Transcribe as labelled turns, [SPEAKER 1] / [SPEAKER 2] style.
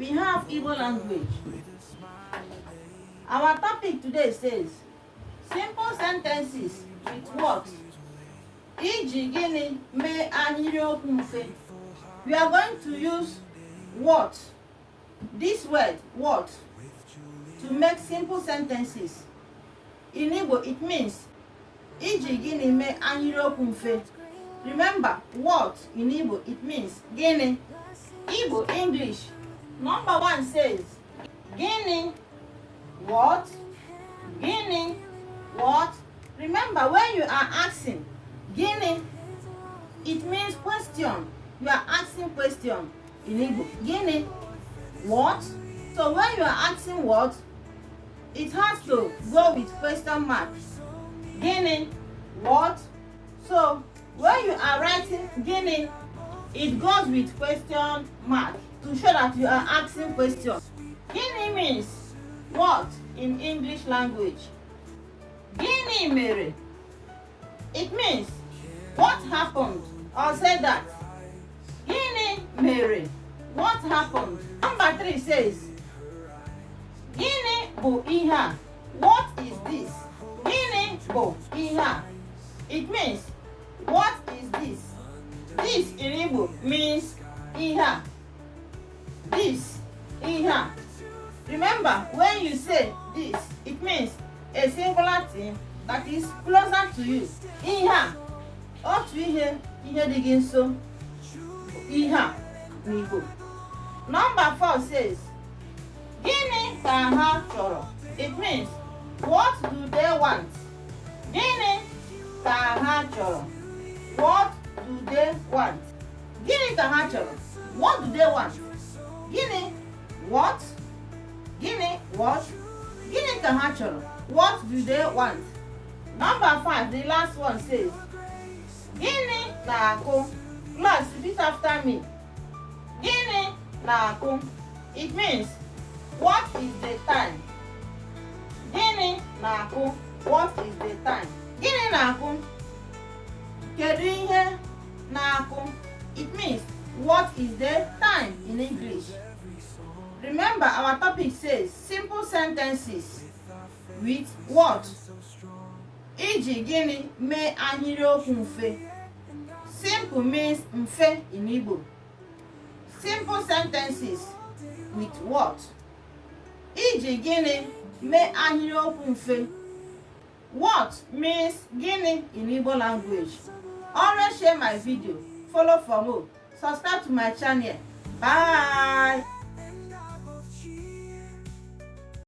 [SPEAKER 1] We have Igbo language. Our topic today says simple sentences with what? Iji gịnị mee ahịrịokwu mfe. We are going to use "what", this word "what", to make simple sentences. In Igbo, it means iji gịnị mee ahịrịokwu mfe. Remember, "what" in Igbo, it means gịnị. Igbo English. Number one says gịnị, what? Gịnị, what? Remember, when you are asking gịnị, it means question. You are asking question in Igbo. Gịnị, what? So when you are asking "what", it has to go with question mark. Gịnị, what? So when you are writing gịnị, it goes with question mark to show that you are asking question. Gịnị means "what" in English language. Gịnị mere? It means "what happened", or say that gịnị mere, what happened. Number three says gịnị bụ ihe a? What is this? Gịnị bụ ihe a? It means, "What is this?" "This" in Igbo means ihe a. This, ihe a. Remember, when you say "this", it means a singular thing that is closer to you. Ihe a, otu ihe, ihe dị gị nso, ihe a n'Igbo. Number four says gịnị ka ha chọrọ? It means, "What do they want?" Gịnị ka ha chọrọ? What do they want? Gịnị ka ha chọrọ? What do they want? Gịnị, what? Gịnị, what? Gịnị ka ha chọrọ? What do they want? Number five, the last one, says gịnị na-akụ? Class, repeat after me. Gịnị na-akụ? It means, "What is the time?" Gịnị na-akụ? What is the time? Gịnị na-akụ? Kedu ihe na-akụ? It means, "What is the time?" in English. Remember, our topic says simple sentences with "what". Iji gịnị mee ahịrịokwu mfe. "Simple" means mfe in Igbo. Simple sentences with "what". Iji gịnị mee ahịrịokwu mfe. "What" means gịnị in Igbo language. Always share my video, follow for more, subscribe to my channel. Bye.